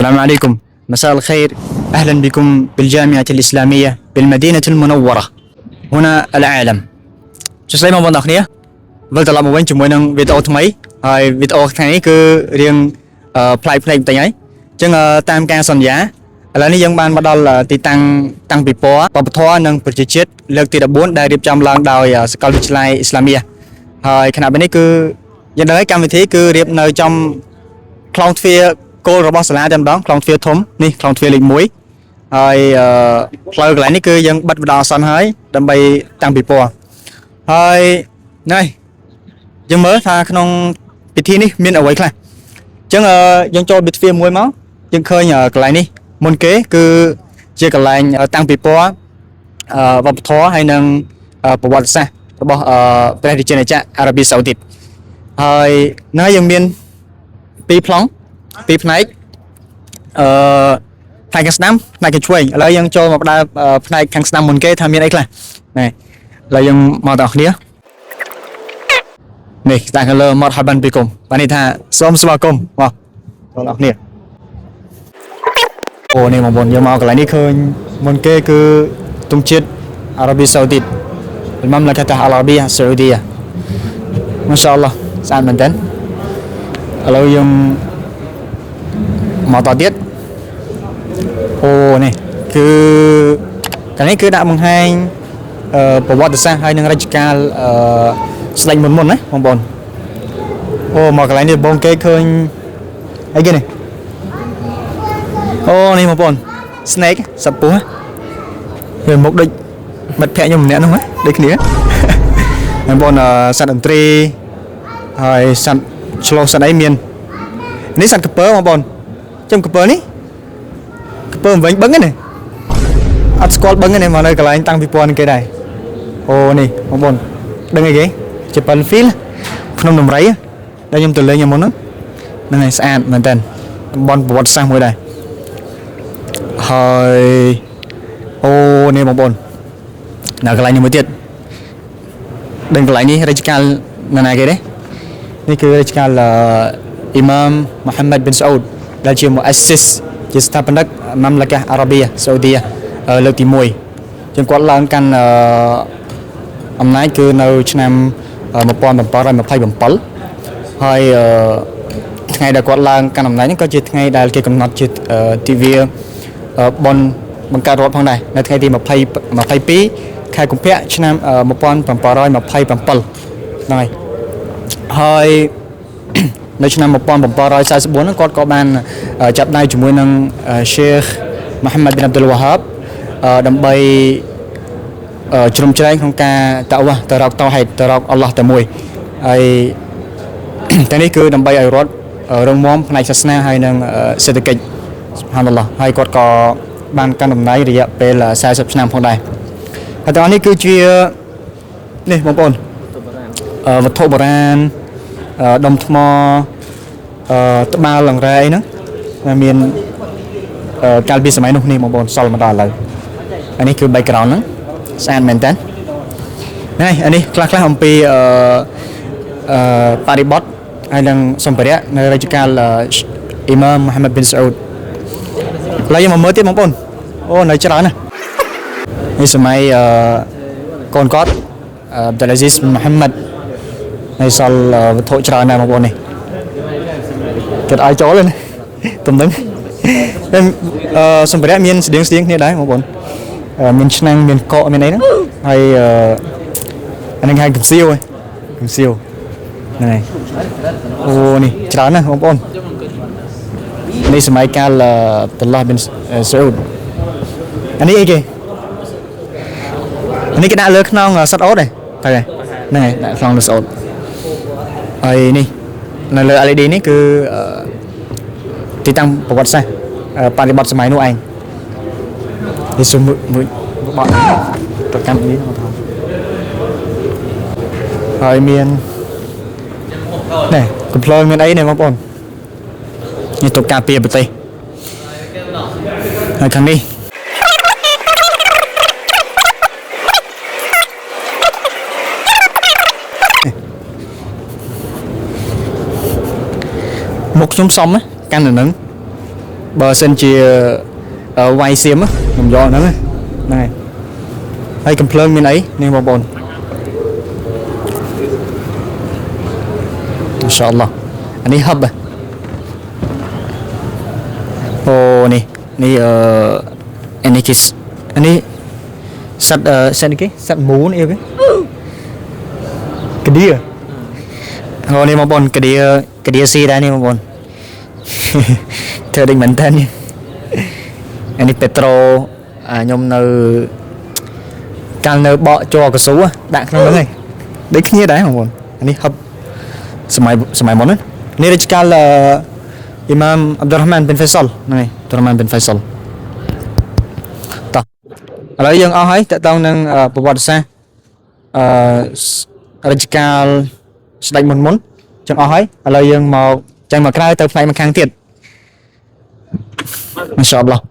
السلام عليكم، مساء الخير. أهلا بكم بالجامعة الإسلامية بالمدينة المنورة هنا العالم. សួស្តីបងប្អូនទាំងអស់គ្នាវិលត្រឡប់មកវិញជាមួយនឹងវីដេអូថ្មីហើយវីដេអូថ្ងៃនេះគឺរៀងអឺប្លែកៗបន្តិចហើយអញ្ចឹងអឺតាមការសន្យាឥឡូវនេះយើងបានមកដល់ទីតាំងតាំងពិព័រណ៍វប្បធម៌និងប្រជាជាតិលើកទី14ដែលរៀបចំឡើងដោយសាកលវិទ្យាល័យអ៊ីស្លាមៀហើយខណៈពេលនេះគឺយើងដឹងហើយកម្មវិធីគឺរៀបនៅចំ ខ្លងទ្វារគោលរបស់សាលាតែម្ដងខ្លងទ្វារធំនេះខ្លងទ្វារលេខ1ហើយអឺផ្លូវកន្លែងនេះគឺយើងបិទបណ្ដោះអាសន្នហើយដើម្បីតាំងពិព័រណ៍ហើយនេះយើងមើលថាក្នុងពិធីនេះមានអ្វីខ្លះអញ្ចឹងអឺយើងចូលពីទ្វារមួយមកយើងឃើញអឺកន្លែងនេះមុនគេគឺជាកន្លែងតាំងពិព័រណ៍អឺវប្បធម៌ហើយនិងប្រវត្តិសាស្ត្ររបស់អឺព្រះរាជាណាចក្រអារ៉ាប៊ីសាអូឌីតហើយនៅយើងមាន ពីរប្លង់ពីរផ្នែកអឺផ្នែកខាងស្ដាំផ្នែកខាងឆ្វេងឥឡូវយើងចូលមកផ្ដើមផ្នែកខាងស្ដាំមុនគេថាមានអីខ្លះណែឥឡូវយើងមកដល់គ្នានេះស្ដាំខាងលើمرحبا بكم បាននេះថាសូមស្វាគមន៍មកដល់អ្នកគ្នាអូនេះបងប្អូនយើងមកកន្លែងនេះឃើញមុនគេគឺទង់ជាតិអារ៉ាប៊ីសាអូឌីត المملكة العربية السعودية ما شاء الله ស្អាតមែនទែន ឥឡូវយើងមកតទៀតអូនេះគឺកាលនេះគឺដាក់បង្ហាញអឺប្រវត្តិសាស្ត្រហើយនឹងរជ្ជកាលអឺស្ដេចមុនមុនណាបងប្អូនអូមកកន្លែងនេះបងគេឃើញអីគេនេះអូនេះបងប្អូន snake សត្វពស់វាមុខដូចមិត្តភក្តិខ្ញុំម្នាក់នោះហ៎ដូចគ្នា បងប្អូនអឺសត្វអន្ត្រីហើយសត្វឆ្លុះសត្វអីមាន នេះសត្វក្រពើបងប្អូនចាំក្រពើនេះក្រពើវិញបឹងហ្នឹងអត់ស្គាល់បឹងហ្នឹងមកនៅកន្លែងតាំងពិព័រណ៍នឹងគេដែរអូនេះបងប្អូនដឹងអីគេ جبل الفيل ភ្នំដំរីដែលខ្ញុំទៅលេងមុនហ្នឹងហ្នឹងហើយស្អាតមែនតើតំបន់ប្រវត្តិសាស្ត្រមួយដែរហើយអូនេះបងប្អូននៅកន្លែងនេះមួយទៀតដឹងកន្លែងនេះរាជការនរណាគេទេ នេះគឺរាជការអ៊ីម៉ាមមូហាម៉ាត់ប៊ិនសាអូដដែលជា مؤسس ជាស្ថាបនិក مملكة العربية السعودية លើកទី1ជាងគាត់ឡើងកាន់អឺអំណាចគឺនៅឆ្នាំ1727ហើយអឺថ្ងៃដែលគាត់ឡើងកាន់អំណាចហ្នឹងក៏ជាថ្ងៃដែលគេកំណត់ជាទិវាបុណ្យបង្កើតរដ្ឋផងដែរនៅថ្ងៃទី20 22ខែកុម្ភៈឆ្នាំ1727ហ្នឹងហើយ ហើយ នៅឆ្នាំ1744ហ្នឹងគាត់ក៏បានចាប់ដៃជាមួយនឹង Sheikh Mohammed bin Abdul Wahab ដើម្បីជ្រោមជ្រែងក្នុងការតាវ៉ាទៅរកតោហេតទៅរកអល់ឡោះតែមួយហើយ តែនេះគឺដើម្បីឲ្យរដ្ឋរឹងមាំផ្នែកសាសនាហើយនិងសេដ្ឋកិច្ចسبحان الله ហើយគាត់ក៏បានកាន់តំណែងរយៈពេល40ឆ្នាំផងដែរហើយទាំងអស់នេះគឺជានេះបងប្អូន វត្ថុបុរាណអឺដុំថ្មអឺត្បាល់លង្រែអីហ្នឹងដែលមានអឺកាលពីសម័យនោះនេះបងប្អូនសល់មកដល់ឥឡូវអានេះគឺ background ហ្នឹងស្អាតមែនតើនេះអានេះខ្លះខ្លះអំពីអឺអឺបរិបទហើយនឹងសម្ភារៈនៅរជ្ជកាលអ៊ីម៉ាមមូហាម៉ាត់ប៊ិនសាអូដឥឡូវយើងមកមើលទៀតបងប្អូនអូនៅច្រើនណាស់នេះសម័យអឺកូនគាត់អឺអាប់ឌុលអាស៊ីសមូហាម៉ាត់ ហើយសល់វត្ថុច្រើនណាស់បងប្អូននេះគេឲ្យចូលទេណាទំនឹងតែអឺសម្ភារៈមានស្តៀងស្តៀងគ្នាដែរបងប្អូនមានឆ្នាំងមានកកមានអីហ្នឹងហើយអឺអានេះគេហៅកំសៀវហ៎កំសៀវហ្នឹងហើយអូនេះច្រើនណាស់បងប្អូននេះសម័យកាលអាប់ឌុលឡាប៊ិនសាអូដអានេះអីគេអានេះគេដាក់លើខ្នងសត្វអូតទេតែហ្នឹងហើយដាក់ខ្នងលើសត្វអូត ហើយនេះនៅលើ LED នេះគឺទីតាំងប្រវត្តិសាស្ត្របរិបទសម័យនោះឯងនេះសុំមួយមួយបត់ប្រកម្មនេះបងប្អូនហើយមាននេះកំភ្លើងមានអីនេះបងប្អូននេះទុកការពារប្រទេសហើយខាងនេះ មុខខ្ញុំសមណាកាន់នៅនឹង បើសិនជាអឺវាយសៀមខ្ញុំយកហ្នឹងណាហ្នឹងហើយហើយកំភ្លើងមានអីនេះបងប្អូនអ៊ីនសាអល់ឡោះអានេះហឹបហ៎អូនេះនេះអឺអានេះគេអានេះសត្វអឺសត្វនេះគេសត្វមូនអីគេកាឌៀអូនេះបងប្អូនកាឌៀកាឌៀស៊ីដែរនេះបងប្អូន ធ្វើដូចមែនតើនេះអានេះពេត្រូអាខ្ញុំនៅកាលនៅបកជ័រកស៊ូដាក់ក្នុងហ្នឹងឯងដូចគ្នាដែរបងប្អូនអានេះហឹបសម័យសម័យមុនណានេះរជ្ជកាលអឺអ៊ីម៉ាមអាប់ឌុលរ៉ាហ្មានប៊ិនហ្វេសលហ្នឹងហើយអាប់ឌុលរ៉ាហ្មានប៊ិនហ្វេសលតោះឥឡូវយើងអស់ហើយតកតងនឹងអឺប្រវត្តិសាស្ត្រអឺរជ្ជកាលស្ដេចមុនមុនចឹងអស់ហើយឥឡូវយើងមកចឹងមកក្រៅទៅផ្នែកម្ខាងទៀត ما شاء الله.